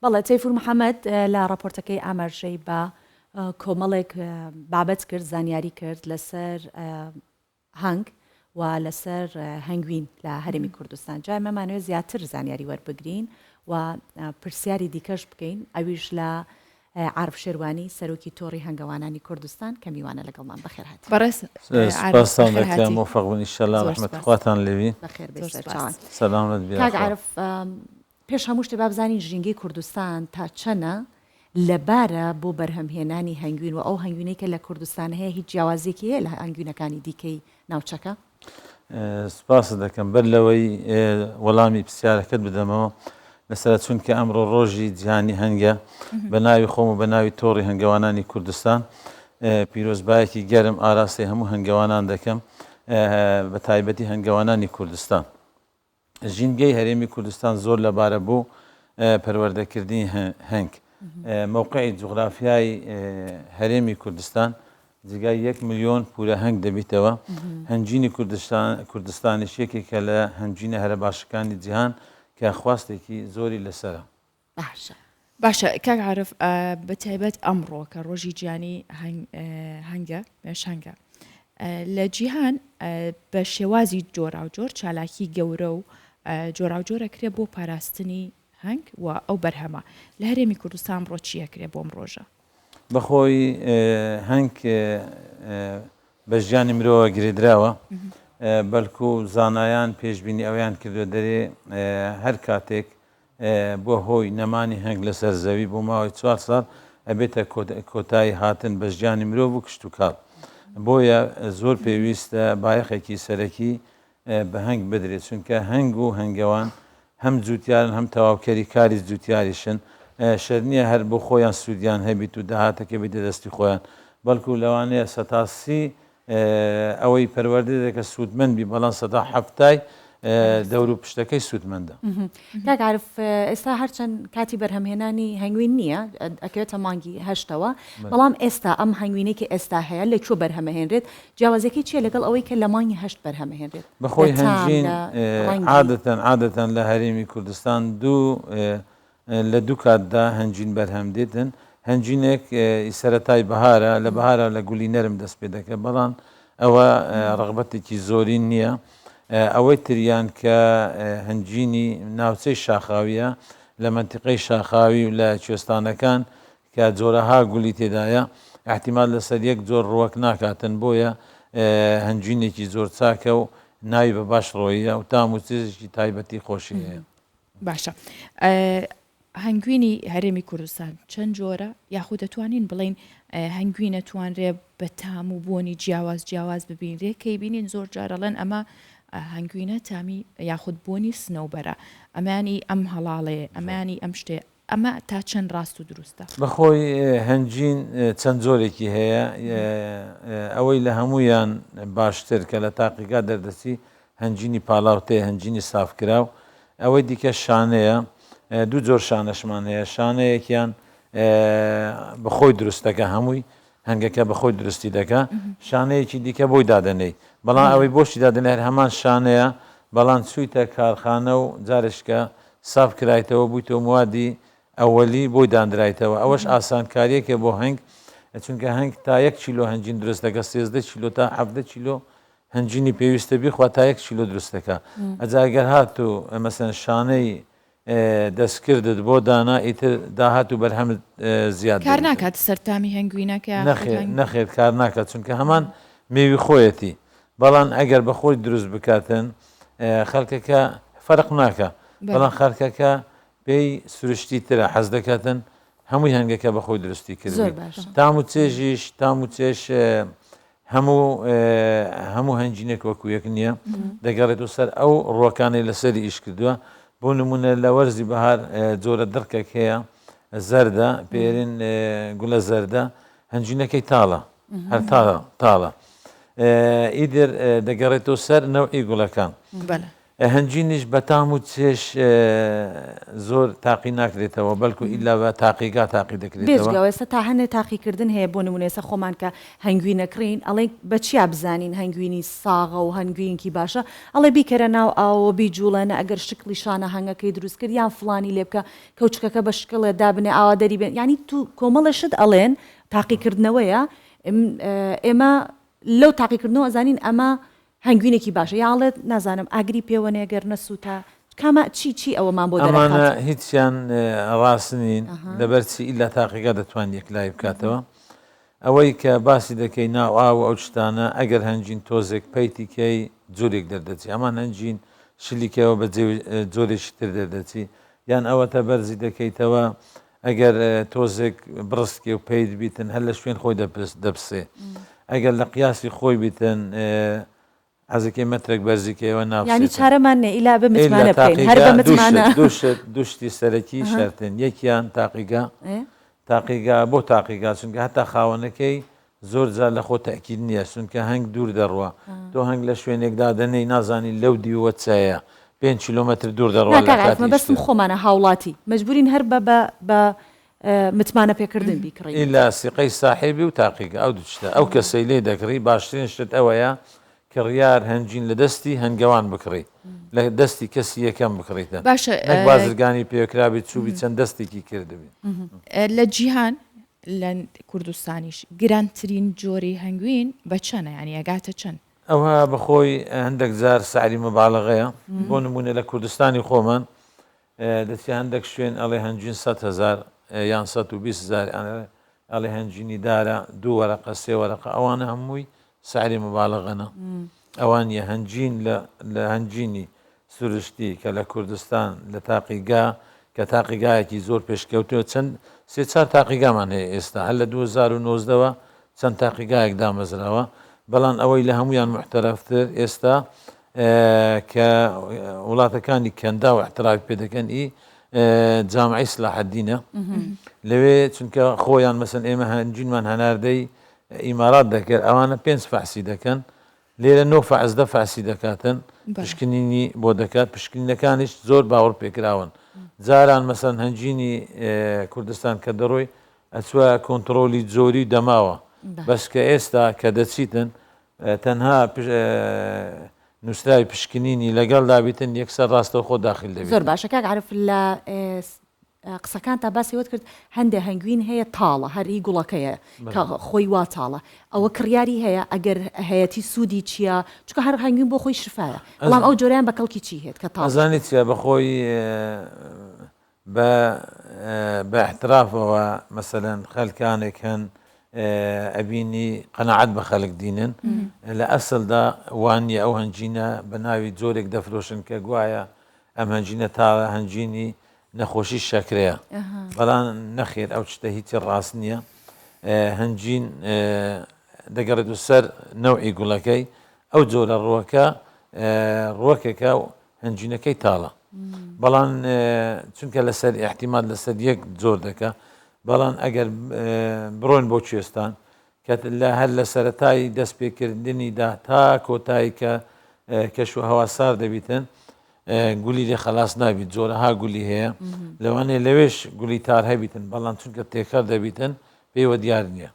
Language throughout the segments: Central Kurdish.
بەڵێ تەیفور محەمەد لە ڕاپۆرتەکەی ئاماژەی بە کۆمەڵێک بابەت کرد زانیاری کرد لەسەر هەنگ و لەسەر هەنگوین لە هەرێمی کوردستان جا ئێمەمانەوێت زیاتر زانیاری وەربگرین و پرسیاری دیکەش بکەین ئەویش لە عارف شێروانی سەرۆکی تۆڕی هەنگەوانانی کوردستان کە میوانە لەگەڵمان بەخێر هاتی. بەڕێز عارف سپاستان بەخێر دەکەم هاتی. مۆفەق بن ئیشەڵا زۆر ڕەحمەتی سپاس. خواتان لێبی. بەخێر بێی زۆر سەرچاوان. سپاس. سەلامەت بی کاک یاخوا. عارف پێش هەموو شتێ با بزانین ژینگەی کوردستان تا چەنە لەبارە بۆ بەرهەمهێنانی هەنگوین و ئەو هەنگوینەی کە لە کوردستان هەیە هیچ جیاوازیەکی هەیە لە هەنگوینەکانی دیکەی ناوچەکە؟ سپاست دەکەم بەر لەوەی وەڵامی پرسیارەکەت بدەمەوە لەسەر چونکە ئەمڕۆ ڕۆژی جیهانی هەنگە بە ناوی خۆم و بە ناوی تۆڕی هەنگەوانانی کوردستان پیرۆزبایەکی گەرم ئاراستەی هەموو هەنگەوانان دەکەم بە تایبەتی هەنگەوانانی کوردستان. ژینگەی هەرێمی کوردستان زۆر لەبارە بۆ پەروەردەکردنی هەنگ. مەوقعی جوغرافیای هەرێمی کوردستان جێگای یەک ملیۆن پورە هەنگ دەبیتەوە. هەنگینی کوردستانیش یەکێکە لە هەنگینە هەرە باشەکانی جیهان کە خواستێکی زۆری لەسەرە. باشە. باشە کاک عارف بە تایبەت ئەمڕۆ کە ڕۆژی جیهانی هەنگە مێشهەنگە لە جیهان بە شێوازی جۆراوجۆر چالاکی گەورە و جۆراوجۆرە کرێ بۆ پاراستنی هەنگ و ئەو بەرهەمە لە هەرێمی کوردستان ڕۆ چییە کرێ بۆم ڕۆژە؟ بەخۆی هەنگ بە ژیانی مرۆوە گرێدراوە بەلکو زانایان پێشبینی ئەویان کردوە دەرێ هەر کاتێک بووە هۆی نەمانی هەنگ لەسەر زەوی بۆ ماوەی چوار ساڵ ئەبێتە کۆتایی هاتن بە ژیانی مرۆڤ و کشتوکاڵ. بۆیە زۆر پێویستە بایەخێکی سەرەکی بە هەنگ بدرێت، چونکە هەنگ و هەنگەوان هەم جوتیارن هەم تەواوکەری کاری جوتیاریشن، شەرت نییە هەر بۆ خۆیان سوودیان هەبیت و داهاتەکە بیتە دەستی خۆیان، بەڵکو لەوانەیە 30% ئەوەی پەروەردە دەکە سوودمەند بی بەڵام سەدا حەفتای دەور و پشتەکەی سوودمەندە. کاک عارف ئێستا هەرچەند کاتی بەرهەمهێنانی هەنگوین نییە ئەکەوێتە مانگی هەشتەوە بەڵام ئێستا ئەم هەنگوینەی کە ئێستا هەیە لە کوێ بەرهەمەهێنرێت جیاوازیەکەی چییە لەگەڵ ئەوەی کە لە مانگی هەشت بەرهەمەهێنرێت بەخۆی هەنگوین عادەتەن عادەتەن لە هەرێمی کوردستان دوو لە دوو کاتدا هەنجین بەرهەم دێتن، هەنجینێک ی سەرەتای بەهارە، لە بەهارا لە گولی نەرم دەست پێ دەکە، بەڵام ئەوە ڕەغبەتێکی زۆرین نییە. ئەوەی تریان کە هەنجینی ناوچەی شاخاوییە، لە مەنتیقەی شاخاوی و لە کوێستانەکان کە جۆرەها گولی تێدایە، ئیحتیمال لەسەر یەک جۆر ڕووەک ناکاتن، بۆیە هەنجینێکی زۆر چاکە و ناوی بە باش ڕۆییە و تام و چێژێکی تایبەتی خۆشی هەیە. باشە هەنگوینی هەرێمی کوردستان چەند جۆرە یاخود دەتوانین بڵین هەنگوین ئەتوانرێ بە تام و بۆنی جیاواز جیاواز ببینرێ کەی بینین زۆر جارەڵێن ئەمە هەنگوینە تامی یاخود بۆنی سنەوبەرە ئەمانی ئەم هەڵاڵێ ئەمانی ئەم شتێ ئەمە تا چەند ڕاست و دروستە؟ بەخۆی هەنجین چەند جۆرێکی هەیە ئەوەی لە هەموویان باشتر کە لە تاقیگا دەردەچی هەنجینی پاڵاوتەیە، هەنجینی سافکراو، ئەوەی دیکە شانەیە، دوو جۆر شانەشمان هەیە، شانەیەکیان بە خۆی دروست دەکا، هەمووی هەنگەکە بە خۆی دروستی دەکا، شانەیەکی دیکە بۆی دادەنێی، بەڵام ئەوەی بۆشی دادەنێی هەر هەمان شانەیە، بەڵام چوویتە کارخانە و جارێکە ساف کرایتەوە بوویتەوە موادی ئەوەلی بۆی داندرایتەوە، ئەوەش ئاسانکارییەکە بۆ هەنگ، چونکە هەنگ تا یەک کیلۆ هەنجین دروست دەکا، 13 کیلۆ تا 17 کیلۆ هەنجینی پێویستە بیخوا تا یەک کیلۆ دروست دەکا ئەجا گەر هاتوو مەسەن شانەی دەستکردت بۆ دانا ئیتر داهات و بەرهەمت زیاد کار ناکات سەر تامی هەنگوینەکە نەخێر نەخێر کار ناکات چونکە هەمان مێوی خۆیەتی بەڵام ئەگەر بە خۆی دروست بکاتن خەڵکەکە فەرق ناکە بەڵام خەڵکەکە پێی سروشتی ترە حەز دەکاتن هەمووی هەنگەکە بە خۆی دروستی کرد تام و چێژیش تام و چێژ هەموو هەموو هەنجینێک وەکو یەک نییە دەگەڕێتەوە سەر ئەو ڕووەکانەی لەسەری ئیش کردووە بۆ نمونە لە وەرزی بەهار جۆرە دڕکێک هەیە زەردە پێرین گوڵە زەردە هەنجینەکەی تاڵە هەر تاڵە تاڵە ئیدر دەگەڕێتەوە سەر نەوعی گوڵەکان. هەنجینیش بە تام و چێژ زۆر تاقی ناکرێتەوە بەلکو ئیلا بە تاقیگا تاقی دەکرێتەوە. بێجگە ئێستا تا هەنێ تاقیکردن هەیە بۆ نمونە ئێستا خۆمان کە هەنگوین ئەکڕین ئەڵێن بە چیا بزانین هەنگوینی ساغە و هەنگوینکی باشە ئەڵێ بیکەرە ناو ئاوەوە بیجوڵێنە ئەگەر شکڵی شانە هەنگەکەی دروست کرد یان فڵانی لێ بکە کەوچکەکە بە شکڵێ دابنێ ئاوا دەری بێن یانی تو کۆمەڵێ شت ئەڵێن تاقیکردنەوەیە ئێمە لەو تاقیکردنەوە ئەزانین ئەمە هەنگوینێکی باشە یا ئەڵێت نازانم ئاگری پێوەنێ گەر نەسووتا کامە چی چی ئەوەمان بۆ ئەمانە دەرەخات؟ هیچیان ڕاست نین لەبەر چی ئیلا تاقیگا دەتوان یەکلایی بکاتەوە ئەوەی کە باسی دەکەی ناو ئاو و ئەو شتانە ئەگەر هەنجین تۆزێک پەیتی کەی جۆرێک دەردەچی هەمان هەنجین شلی کەوە بە جۆرێکی تر دەردەچی یان ئەوەتە بەرزی دەکەیتەوە ئەگەر تۆزێک بڕسکێ و پەیت بیتن هەر لە شوێن خۆی دەپسێ ئەگەر لە قیاسی خۆی بیتن حەزەکەی مەترێک بەرزی کەیەوە ناپسێتن. یانی چارەمان نیە ئیلا بە متمانە بکەین هەر بە متمانە. دوو شتی سەرەکی شەرتن یەکیان تاقیگا تاقیگا بۆ تاقیگا چونکە هەتا خاوەنەکەی زۆر جار لە خۆ تەئکید نییە چونکە هەنگ دوور دەڕوا تۆ هەنگ لە شوێنێک دادەنێی نازانی لەو دیوە چەیە پێنج کیلۆمەتر دوور دەڕوا نا لە کاک عارف کاتی مەبەستم ئیشکردن. خۆمانە هاوڵاتی مەجبورین هەر بە بە بە متمانە پێکردن بیکڕین. ئیلا سیقەی ساحێبی و تاقیگە ئەو دوو شتە ئەو کەسەی لێی دەکڕی باشترین شت ئەوەیە کڕیار هەنگین لە دەستی هەنگەوان بکڕی لە دەستی کەسی یەکەم بکڕیتن باشە نەک بازرگانی پێکرابی چووبی چەند دەستێکی کردبی. لە جیهان لە کوردستانیش گرانترین جۆری هەنگوین بە چەنە یانی ئەگاتە چەند؟ ئەوە بەخۆی هەندێک جار سعری مبالغەیە بۆ نمونە لە کوردستانی خۆمان دەچی هەندێک شوێن ئەڵێ هەنجین 100 هەزار یان 120 هەزار ئەڵێ هەنجینی دارە دوو وەرەقە سێ وەرەقە ئەوانە هەمووی سعری مبالغەنە ئەوان یە هەنجین لە هەنجینی سروشتی کە لە کوردستان لە تاقیگا کە تاقیگایەکی زۆر پێشکەوتووە چەند سێ چار تاقیگامان هەیە ئێستا هەر لە 2019 وە چەند تاقیگایەک دامەزراوە بەڵام ئەوەی لە هەمویان محتەرەفتر ئێستا کە وڵاتەکانی کەندا و احترافی پێ دەکەن ئی جامعی سلاحەدینە لەوێ چونکە خۆیان مەسن ئێمە هەنجینمان هەناردەی ئیمارات دەکرد ئەوانە پێنج فەحسی دەکەن لێرە نۆ فەعس دە فەعسی دەکاتن پشکنینی بۆ دەکات پشکنینەکانیش زۆر باوەڕ پێکراون جاران مەسەن هەنجینی کوردستان کە دەڕۆی ئەچوە کۆنتڕۆلی جۆری دەماوە بەس کە ئێستا کە دەچیتن تەنها نووسراوی پشکنینی لەگەڵ دابیتن یەکسەر ڕاستەوخۆ داخل دەبیتن. زۆر باشە کاک عارف لە قسەکانتا باسی ئەوەت کرد هەندێ هەنگوین هەیە تاڵە هەر هی گوڵەکەیە کە خۆی وا تاڵە ئەوە کڕیاری هەیە ئەگەر هەیەتی سوودی چییە چونکە هەر هەنگوین بۆ خۆی شفایە بەڵام ئەو جۆرەیان بە کەڵکی چی هێت کە تاڵ ئەزانی چیە بەخۆی بە بە احترافەوە مەسەلەن خەلکانێک هەن ئەبینی قەناعەت بە خەلک دینن لە ئەسلدا وانە ئەو هەنجینە بە ناوی جۆرێک دەفرۆشن کە گوایە ئەم هەنجینە تا هەنجینی نەخۆشی شەکرەیە بەڵام نەخێر ئەو شتە هیچی ڕاست نییە هەنجین دەگەڕێت و سەر نەوعی گوڵەکەی ئەو جۆرە ڕووەکە ڕووەکێکە و هەنجینەکەی تاڵە بەڵام چونکە لەسەر احتیمات لەسەر یەک جۆر دەکە بەڵام ئەگەر بڕۆن بۆ کوێستان کە لە هەر لە سەرەتای دەست پێکردنیدا تا کۆتایی کە کەش و هەوا سارد دەبیتن گولی لێ خەلاس نابیت جۆرەها گولی هەیە لەوانەیە لەوێش گولی تار هەبیتن بەڵام چونکە تێکەڵ دەبیتن پێوە دیار نییە.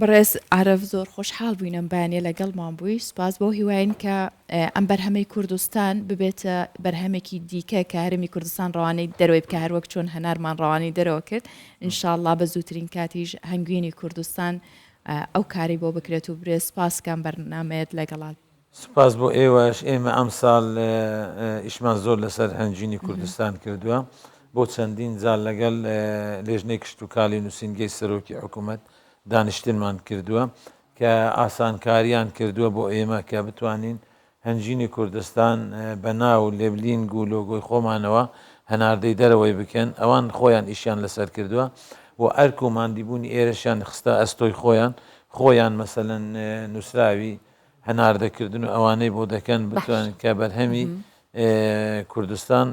بەڕێز عارف زۆر خۆشحاڵ بووین ئەم بەیانیە لەگەڵمان بووی سوپاس بەو هیواین کە ئەم بەرهەمەی کوردستان ببێتە بەرهەمێکی دیکە کە هەرێمی کوردستان ڕەوانەی دەرەوەی بکە هەروەک چۆن هەنارمان ڕەوانەی دەرەوە کرد ئینشاءاللە بە زووترین کاتیش هەنگوینی کوردستان ئەو کارەی بۆ بکرێت و برێ سپاس کەم بەرنامەیەت لەگەڵا. سوپاس بۆ ئێوەش، ئێمە ئەمساڵ ئیشمان زۆر لەسەر هەنگوینی کوردستان کردووە، بۆ چەندین جار لەگەڵ لێژنەی کشتوکاڵی نووسینگەی سەرۆکی حکوومەت دانیشتنمان کردووە کە ئاسانکاریان کردووە بۆ ئێمە کە بتوانین هەنجینی کوردستان بە ناو و labeling و لۆگۆی خۆمانەوە هەناردەی دەرەوەی بکەن، ئەوان خۆیان ئیشیان لەسەر کردووە و ئەرک و ماندیبوونی ئێرەشیان خستە ئەستۆی خۆیان، خۆیان مەسەلەن نووسراوی هەناردەکردن و ئەوانەی بۆ دەکەن بتوانن کە بەرهەمی کوردستان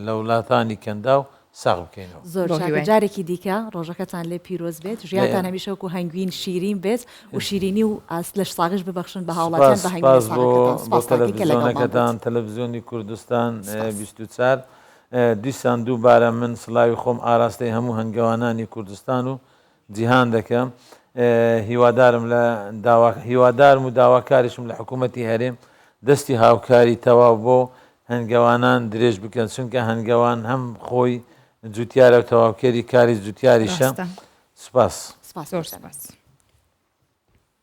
لە وڵاتانی کەنداو ساغ بکەینەوە. زۆر بەو چاکە هیوایە. جارێکی دیکە ڕۆژەکەتان لێ پیرۆز بێت ژیانتان لێ. هەمیشە وەکو هەنگوین شیرین بێت و شیرینی و ئاست لەش ساغیش ببەخشن بە هاوڵاتیان سپاس بە هەنگوینە سپاس بۆ ساغەکەتان بۆ سپاستان کەین کە لەگەڵمان بوویت. تەلەڤزیۆنەکەتان تەلەڤزیۆنی کوردستان سپاس. 24 دیسان دووبارە من سڵاوی خۆم ئاراستەی هەموو هەنگەوانانی کوردستان و جیهان دەکەم هیوادارم لە داوا هیوادارم و داواکاریشم لە حکوومەتی هەرێم دەستی هاوکاری تەواو بۆ هەنگەوانان درێژ بکەن چونکە هەنگەوان هەم خۆی جوتیارە و تەواوکەری کاری جوتیاریشە ڕاستە. سوپاس. سپاس زۆر پێتان. سپاس.